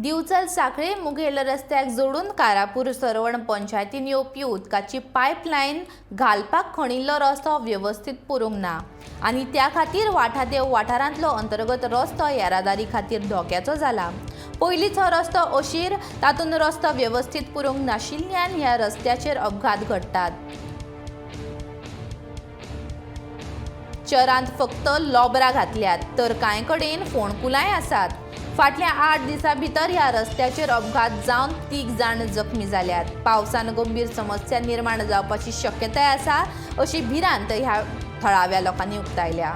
दिवचल साखळे मुखेल रस्त्याक जोडून कारापूर सरवण पंचायतीन येवपी उदकाची पायपलायन घालपाक खणिल्लो रस्तो वेवस्थीत पुरूंक ना आनी त्या खातीर वाठादेव वाठारांतलो अंतर्गत रस्तो येरादारी खातीर धोक्याचो जाला. पयलींच हो रस्तो अशीर, तातूंत रस्तो वेवस्थीत पुरूंक नाशिल्ल्यान ह्या रस्त्याचेर अपघात घडटात. चरांत फक्त लोबरां घातल्यात तर कांय कडेन फोंडकुलांय आसात. फाटल्या 8 दिसां भितर ह्या रस्त्याचेर अपघात जावन 3 जाण जखमी जाल्यात. पावसान गंभीर समस्या निर्माण जावपाची शक्यताय आसा अशी भिरांत ह्या थळाव्या लोकांनी उक्तायल्या.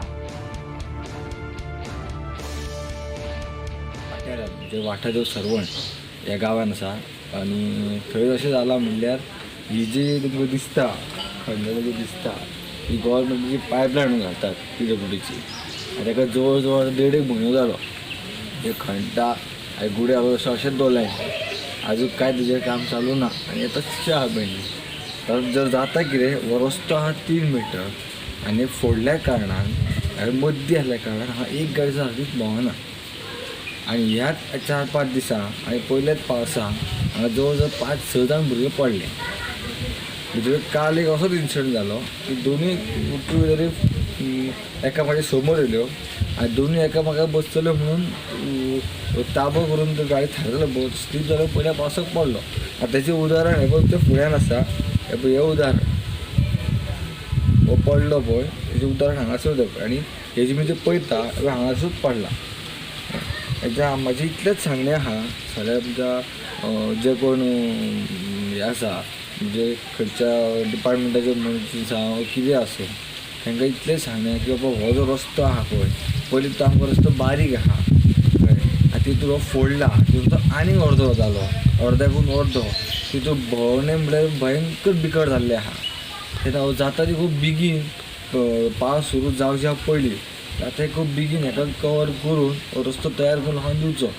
म्हणजे वाठादेव सरवण ह्या गांवान आसा आनी थंय अशें जालां म्हणल्यार ही जी तुमकां दिसता खंडलेली जी दिसता ही गव्हर्मेंटाची पायपलायन घालतात पीडब्ल्यूडीची आनी ताका जवळ जवळ 1.5 म्हयनो जालो हे खणटा आनी गुडे अशें अशेंच दवरलें, आजून कांय तेजेर काम चालू ना आनी आतां तशें आहा पेंडींग. तर जर जाता कितें, हो रस्तो आहा 3 मिटर आनी फोडल्या कारणान आनी मद्दी आसल्या कारणान हांगा एक गाडी सारकीच भोंवना. आनी ह्याच 4-5 दिसां आनी पयल्याच पावसाक हांगा जवळ जवळ 5-6 जाण भुरगे पडले. भितर काल एक असोच इन्सिडंट जालो की दोनूय टू व्हिलरी एकामेका समोर येयल्यो आनी दोनूय एकामेकाक बसतल्यो म्हणून ताबो करून त्यो गाडी थारयलो, स्लीप जालो, पयल्या पावसाक पडलो. आतां तेचें उदाहरण हें पळय, तें फुड्यान आसा हें पळय, हें उदाहरण हो पडलो पळय, हेजें उदाहरण हांगासर जाता आनी हेजें मी जें पळयता हांगासरूच पडला. हेच्या म्हाजें इतलेंच सांगणें आहा सगळ्या आमच्या जे कोण हें आसा म्हणजे खंयच्या डिपार्टमेंटाचे मनीस जावं कितें आसूं, तांकां इतलें सांगणें की बाबा हो जो रस्तो आहा पळय, पयलीं तो आमकां रस्तो बारीक आहा कळ्ळें, आनी तितून हो फोडला, तितून तो आनीक अर्दो जालो, अर्द्याकून अर्दो, तितून भोंवणें म्हणल्यार भयंकर बिकट जाल्लें आहा. तेन्ना जाता ती खूब बेगीन पावस सुरू जावच्या पयलीं जाता खूब बेगीन हेका कवर करून रस्तो तयार करून लोकांक दिवचो.